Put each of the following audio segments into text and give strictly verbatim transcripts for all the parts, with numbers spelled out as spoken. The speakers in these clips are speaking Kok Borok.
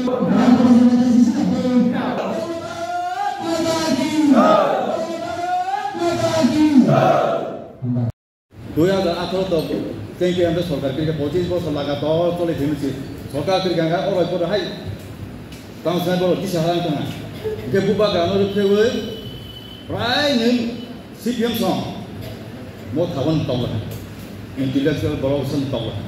Dui hajar atharo to twenty ambe sorkar kirika pochis bosor lagator choli phimisi sorkar kirika hwnkha oro pore hai tang sanai borok kisa harang tongha. Hwnkhe bubagra no rwphrewi prai nwng C P M song mo thabon tongla. Intellectual borok song tongla.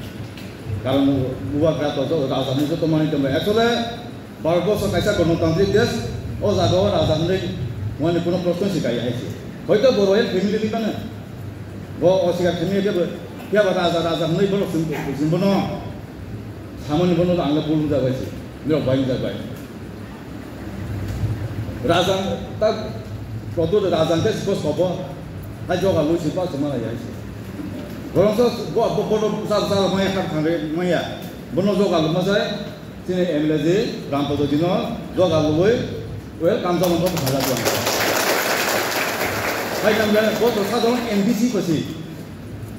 Karon bubagra to raja ni joto mani tongla. Actually Bharatborsho kaisa gonotantrik desh, o jaga o raja hwnwi wngmani kuno proshno se kaiya hai se. Hoito bo royal family ni mano. Bo oswikar khaimani khe bo, phiya ba raja, raja hwnwi bono chwng, chwng bono samani bono ang le bul wngjabai se. Nirok bai wngjabai. Raja ta kotor raja hwnkhe se kosto bo. Hai joga lui se ba se mana ya se. Borok so bo, bo, bono sa, sa maya kha thang re maya. Bono joga luma sai. Chini M L A ji Ram Podo ji no joga lubui welcome joga no thajak jang. Hai jang jang bo to sadharon M D C kosi.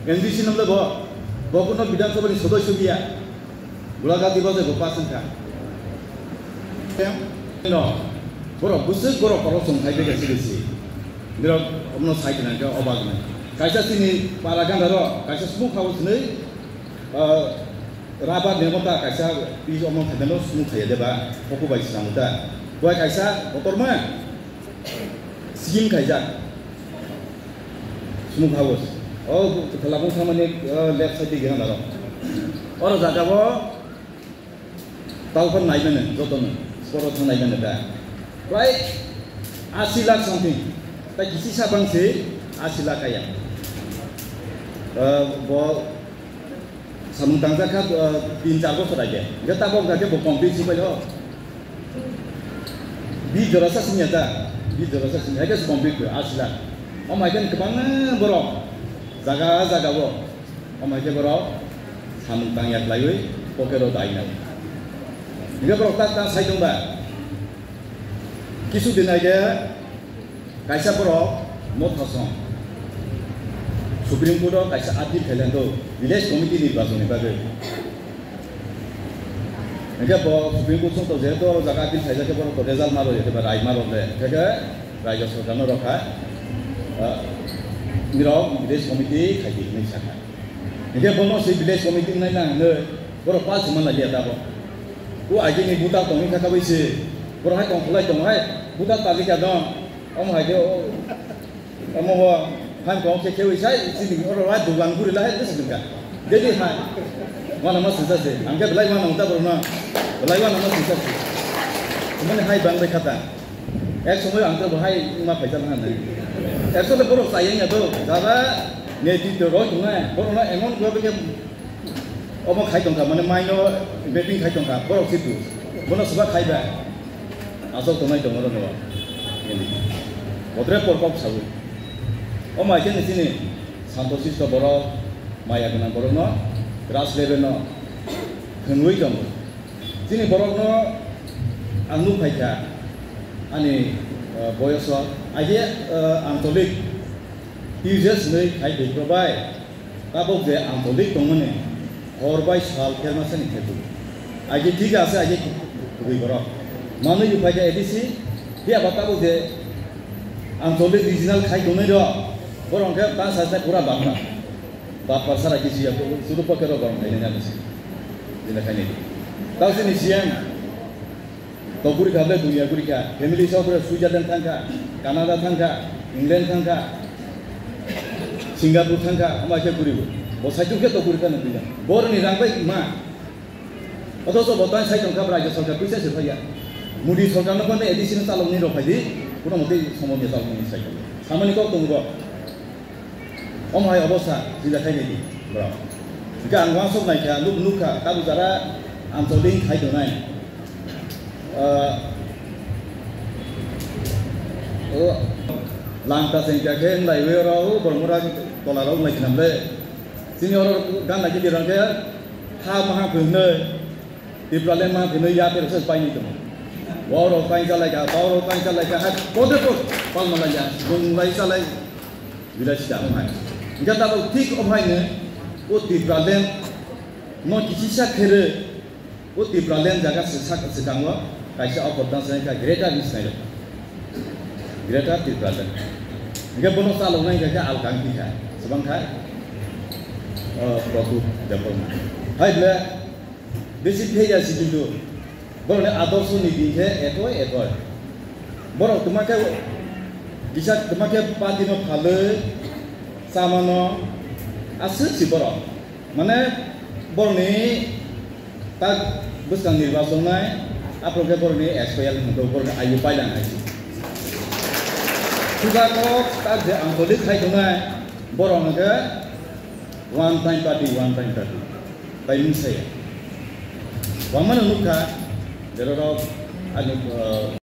M D C namle bo, bo kuno Bidhan Sabha ni sodosyo biya. Gulagati bo je bo pass wngkha. No, borok bwswk borok korok chwng khai bega sibisi. Nirok omno sai khnang khe obak nai. Kaisa chini para ganda ro, kaisa smoke house ni, ah, Rabar ni mota kaisa piece omo khaidano sumuk khaiya deba, hoku bai swnam ta. Buai kaisa kotorma scheme khaijak. Sumuk house. O thalabung samani, o, left side di gana daro. Oro jaga bo talphan naimane jotono, sporo thang naimane da. Prai asi lakh something. Tai kisi sa bang se asi lakh kaya. Eh, bo Samung tangjak kha, uh, tin char bosor age. Hingke tabok hingke bo complete si paio. Bi jora sa singya ta, bi jora sa singya, hingke se complete kha, asla. Omo hingke kwbangma borok jaga jaga o. Omo hingke borok samung tangya khlaiwi pocket o daina. Hingke borok tak tak sai tongba. Kisu din age kaisa borok motha song Supreme Court o kaisa appeal khailando village committee nirbachon ni bagwi. Hingke bo Supreme Court song to jehetu oro jaga appeal khaijak khe borok to result ma rwya khe ba rai ma rwle, hingke raijyo sorkar no rokha, ah, nirok village committee khaidi hinwi sakha. Hingke bono se village committee wngnai na hinwi borok pass se manlaiya tabok. O agini buta tongwi kha tabwi se borok hai tongkholai tongo hai buta talika dong. Omo hai khe o, omo bo phan kong khe khewi sai chini oro hai dugan guri lahai bwswk wngkha. Dedi hai. Wana ma singsa se. Ang khe belai wana ungta borok no. Belai wana ma singsa se. Mani hai bang bai khata. Ek somoi ang tabuk hai wngma phaijak na hinwi. Actually borok chayeng ya to, jara netritwo roi tongnai, borokno emon khe omo khai tongkha, mane maino vaping khai tongkha, borok se tu. Bono swbak khai ba. Asok tongnai tongo rok no. Botre por kok sawi. Omo hai khe ni chini santo sisto borok, maya gwnang borokno grass level no thwngwi tongo. Chini borokno ang nuk phaikha, ani, uh, boyoso, aje, uh, antolik, T U J S hinwi khai twi probai, tabok je antolik tongmani, hor bai sal khermasani khetu. Aje thik ase, aje kubui borok. Manwi rw phaikha A D C, phiya ba tabok je antolik regional khai tongnai rok, borok hwnkhe ta sajna pura bangma. Bapar sara kisi ya, sudu poke ro gorong khaina nya bisi. Dina khaini. Tao sini C M. To guri kha ble dunia guri kha. Family sa pura Switzerland thangkha, Canada thangkha, England thangkha, Singapore thangkha, ama khe guri bo. Bo saitu khe to guri kha na dunia. Bor ni rang bai ma. Othocho bo tang sai tongkha, raijyo sorkar puisa se phaiya. Modi sorkar no phone A D C no chalok ni rok phaidi, kuno mote somon ya chalok ni sai tongkha. Samani kok tongo. Omo hai obosta, jila khai nai di, borok. Hingke ang uansuk nai kha, nuk, nuk kha, tabuk jara antolik khai tongnai. Ah, o, langta chengkha khe wng lai wi oro, o, borok mura tola rok wng lai khe nam le. Chini oro gan lai khe dirang khe, ha maha khe wngnai. Tipraland ma phino ya pero se paini tongo. Borok painsa laika, borok painsa laika, hai pode pod palma laika, bung lai salai, bila sida omo hai. Hingke tabok thik omo haino o Tipraland no kisisa khere O Tipraland jaga swkang, swkango kaisa opor dance kha Greater East Nile. Greater Tipraland. Hingke bono chaloknai hingke alkang tikha. Swbang khai, o, Pradyut Debbarma. Hai ble, besi pheya si kintu. Borokni adorsho ni din khe ekoi, ekoi. Borok tuma khe, kisa tuma khe party no phalwi, chamano, aswk si borok. Mane borokni tak bwskang nirbachon nai, aphuru khe borokni S P L hwnkhe borokni ayu pailang hai se. Chubago tak je antolik khai tongnai, borok hwnkhe one time party, one time party. Bai mung saya. Wamano nukha, jerorok ani, uh,